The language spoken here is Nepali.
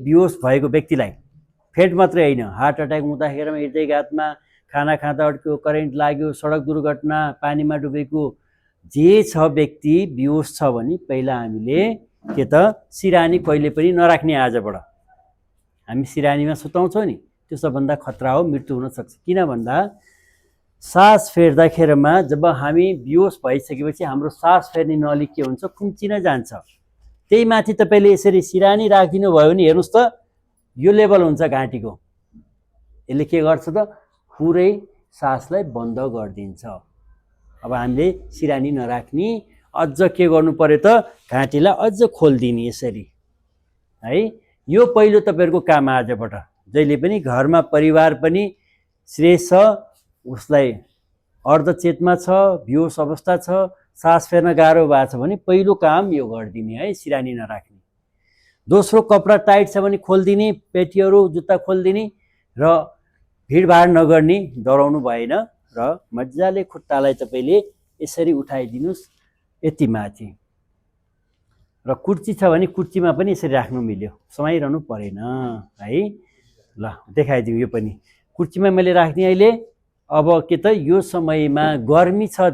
बेहोस भएको व्यक्तिलाई फेड मात्रै होइन, हार्ट अट्याक हुँदाखेरिमा, हृदयघातमा, खाना खाँदा अड्क्यो, करेन्ट लाग्यो, सडक दुर्घटना, पानीमा डुबेको जे छ व्यक्ति बेहोस छ भने पहिला हामीले के त सिरानी कहिले पनि नराख्ने। आजबाट हामी सिरानीमा सुताउँछौँ नि, त्यो सबभन्दा खतरा हो, मृत्यु हुनसक्छ। किन भन्दा सास फेर्दाखेरिमा जब हामी बेहोस भइसकेपछि हाम्रो सास फेर्ने नली के हुन्छ, खुम्चिन जान्छ। त्यही माथि तपाईँले यसरी सिरानी राखिदिनु भयो भने हेर्नुहोस् त, यो लेभल हुन्छ घाँटीको, यसले के गर्छ त पुरै सासलाई बन्द गरिदिन्छ। अब हामीले सिरानी नराख्ने, अझ के गर्नु पर्यो त घाँटीलाई अझ खोलिदिने यसरी है। यो पहिलो तपाईँहरूको काम आजबाट। जहिले पनि घरमा परिवार पनि श्रेष्ठ छ, उसलाई अर्धचेतमा छ, बेहोस अवस्था छ, सास फेर्न गाह्रो भएको छ भने पहिलो काम यो गरिदिने है, सिरानी नराख्ने। दोस्रो, कपडा टाइट छ भने खोलिदिने, पेटीहरू जुत्ता खोलिदिने र भिडभाड नगर्ने, डराउनु भएन। र मजाले खुट्टालाई तपाईँले यसरी उठाइदिनुहोस् यति माथि। र कुर्ची छ भने कुर्चीमा पनि यसरी राख्नु मिल्यो, समाइरहनु परेन है। ल देखाइदिउँ यो पनि। कुर्चीमा मैले राख्ने अहिले। अब के त यो समयमा गर्मी छ।